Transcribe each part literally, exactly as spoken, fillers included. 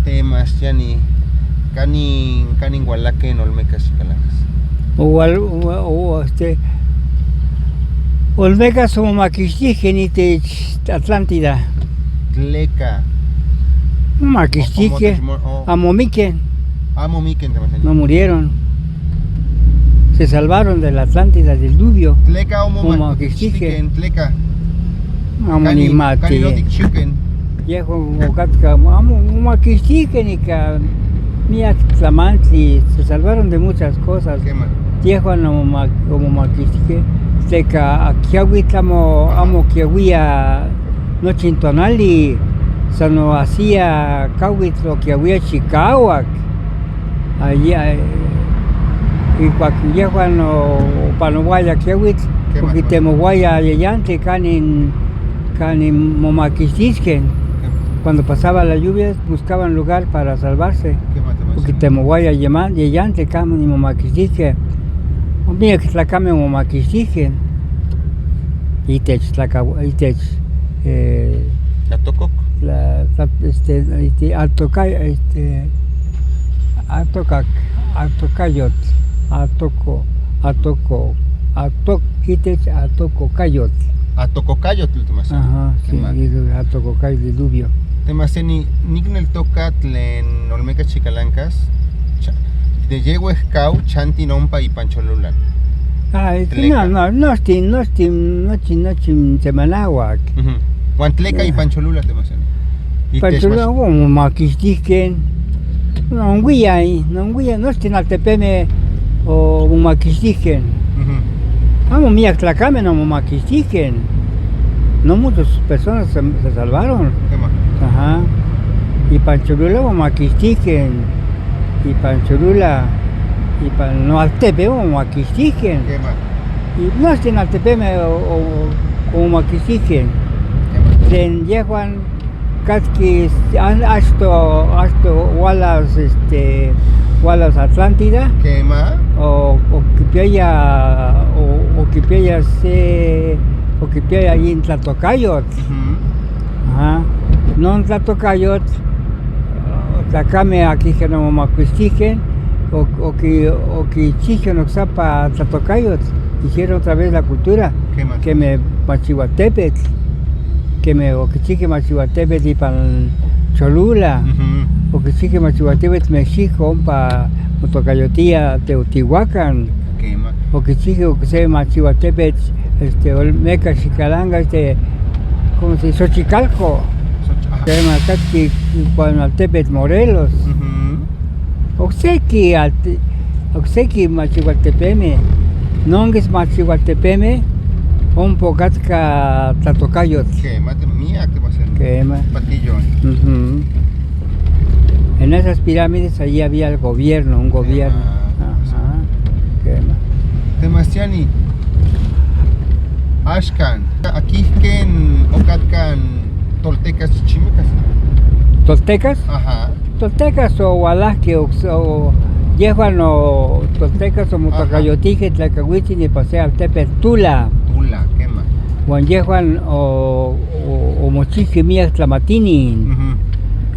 Temas yani, kanin, kanin walake in Olmecas Chicalancas. O wal, o, o, este, Olmecas momakixtijke itech Atlántida. Tleka. Momakixtijke. O, o, o, o. Amo miken. Amo miken, temas yani. No murieron. Se salvaron de la Atlántida, del diluvio. Tleka o momakixtijke. Momakixtijke. Tleka. Amo nimati. Kanin, kanin otikchiuken. Yejuan okatka, amo, momakixtijke ika miak tlamantli, se salvaron de muchas cosas. Kema. Yejuan omoma-, omomakixtijke, tleka kiauitl amo, amo kiauia nochi in tonali, sano ahsia kauitl o kiauia chikauak. Ayi, ay, ikuak yejuan o-, opanohuaya kiauitl, kema, kema, okitemohuaya yayantli kanin, kanin momakixtiske. Kema. Cuando pasaba la lluvia, buscaban lugar para salvarse. Kema, temas yani. Okitemohuaya yema-, yayantli kanin momakixtiske. Miak tlakame momakixtijke. Itech tlaka-, itech, eh, atokok. La, la, este, este, atoka-, este, atokak-, atokayotl, atoko-, atoko-, atok-, itech atokokayotl. Atokokayotl, temas yani. Ajá, sí, kema. Digo, atokokayotl, diluvio. Temas yani, nikneltoka tlen Olmecas Chicalancas, cha-, de yeuejkau chanti ompa ipan Cholula. Ah, es que tleka. No, no, nochtin, nochtin, nochtin, nochtin semanahuak. Ujú. Huan tleka, ya, ipan Cholula, temas yani. Ipan Cholula, momakixtijke. No, onguiya, no, onguiya, nochtin altepeme, o, momakixtijke. Ujú. Amo miak tlakame no momakixtijke. No muchas personas se, se salvaron. Kema. Ajá. Ipan Cholula momakixtijke. Ipan Cholula, ipan no altepe momakixtijke. Kema. Y nochtin altepeme o, o, o momakixtijke. Kema. Tlen yejuan katki an-, achto, achto hualas, este, hualas Atlántida. Kema. O, okipiaya, o, okipiaya se, okipiaya in tlatokayotl. Ujú. Ajá. Non tlatokayotl, tlakame akin ke no momakixtijke, o, oki-, okichijke noksapa tlatokayotl, hicieron otra vez la cultura. Kema. Keme Machihuatepetl, keme okichijke Machihuatepetl ipan Cholula. Ujú. Okichijke Machihuatepetl Mexico, ompa motokayotia Teotihuacán. Kema. Okichijke okse Machihuatepetl, este, Olmeca Chicalanga, este, ¿cómo se dice? Xochicalco. Xoch-, ajá. Kema katki kuan altepetl Morelos. Ujú. Okseki alt-, okseki Machihualtepeme. Nongis Machihualtepeme, ompa katka tlatokayotl. Kema, te-, miak temas yani. Kema. Patillo. Ujú. En esas pirámides, allí había el gobierno, un gobierno. Kema. Ajá. Kema. Temas yani. Axkan, akihken okatkan toltekas chichimecas. ¿Toltekas? Ajá. Toltekas owalajke, o, o, yejuan o, toltekas omotokayotijke tlakawitzin ipan se altepetl Tula. Tula, kema. Huan yejuan o, o, omochijke miak tlamatini. Ujú.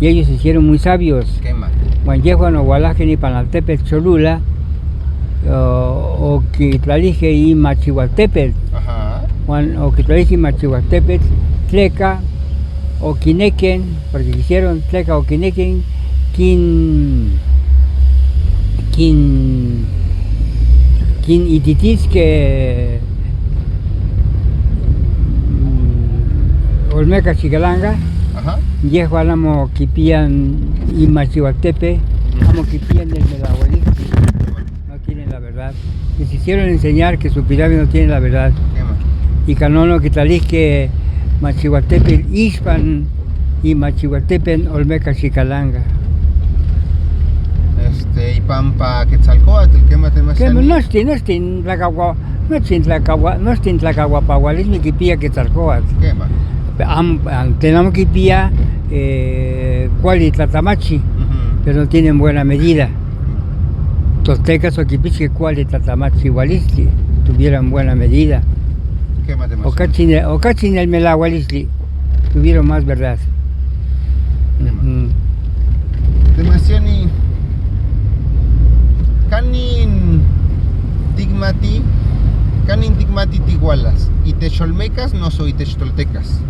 Y ellos se hicieron muy sabios. Kema. Huan yejuan owalajke nipan altepetl Cholula, o, okitlalijke in Machihualtepetl. Ajá. Huan okitlalijke in Machihualtepetl tleka okineken, porque quisieron, tleka okineken kin, kin, kin ititiske, mm, Olmeca Chicalanga. Ajá. Yejuan amo kipian in Machihualtepetl, ujú, amo kipian in melahualistli. No tienen la verdad. Les hicieron enseñar que su pirámide no tiene la verdad. Kema. Ika non okitlalijke Machihualtepetl ixpan in Machihualtepetl Olmeca Chicalanga. Este, ipampa Quetzalcóatl, kema temas yani. Kema, nochtin, nochtin tlakahua-, nochtin tlakahua-, nochtin tlakahuapahualistli kipia Quetzalcóatl. Kema. Am-, am-, tlen amo kipia, eh, kuali tlatamachi, ujú, pero no tienen buena medida. Toltekas okipiske kuali tlatamachihualistli, tuvieron buena medida. Kema, Temasiani. Okachi, okachi nel melaualistli. Tuvieron más verdad. Kema. Ujú. Temasiani, kanin tikmati, kanin tikmati tihualas, itech Olmecas noso itech Toltecas?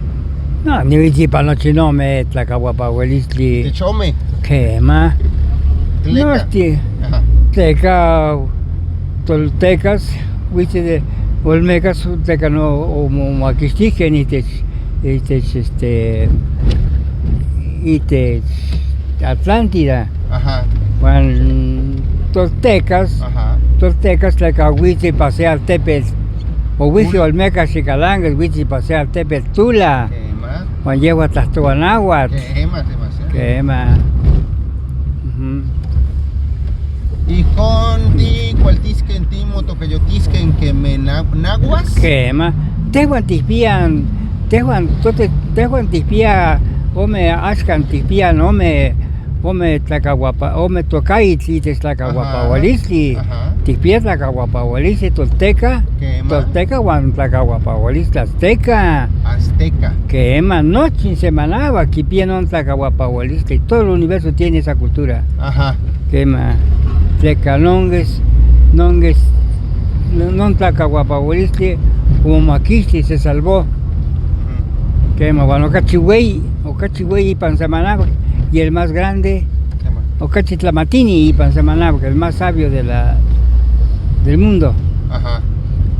No, niuichi pan nochi non me tlakahuapahualistli. Itech ome? Kema. Tleka? No, este, aha, tleka Toltecas, huitze de Olmecas, tleka no, o mo-, momakishtijke itech, itech, este, itech Atlántida. Aha. Huan Toltecas, aha, Toltecas tleka huitze pasea altepetl, o huitze Tula. Olmecas ika Langues, huitze pasea altepetl Tula. Kema. Huan yehuan tlajtohua nahuatl. Kema, Temasiani. Kema. Ujú. Ijkon ti kualtisken ti motokayotisken keme na-, nahuas? Kema. Tehuan tikpia, tehuan, to-, te-, tehuan tikpia ome, axkan tikpia ome, ome tlakahuapa-, ome tokaitl itech tlakahuapahualistli. Aha. Aha. Tikpia tlakahuapahualistli Tolteka. Kema. Tolteka huan tlakahuapahualistli Azteca. Azteca. Kema, nochi se manahuak kipia non tlakahuapahualistli. Todo el universo tiene esa cultura. Aha. Kema, tleka nongues, nongues, non tlakahuapahualistli omomakixti, se salvó. Ujú. Kema, huan okachi hueyi, okachi hueyi ipan se manahuak, y el más grande, kema, okachi tlamatini ipan se manahuak, el más sabio de la, del mundo. Aha.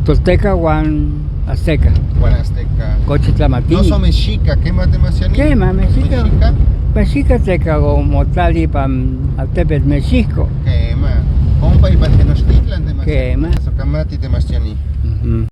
Tolteka huan Azteca. Huan Azteca. Okachi tlamatini. No son mexica, kema, Temasiani? Kema, mexica. Mexica. Mexica tleka omotlali ipan altepetl México. Kema. Ompa ipan Tenochtitlan, Temasiani. Kema. Sokamati, Temasiani. Ujú.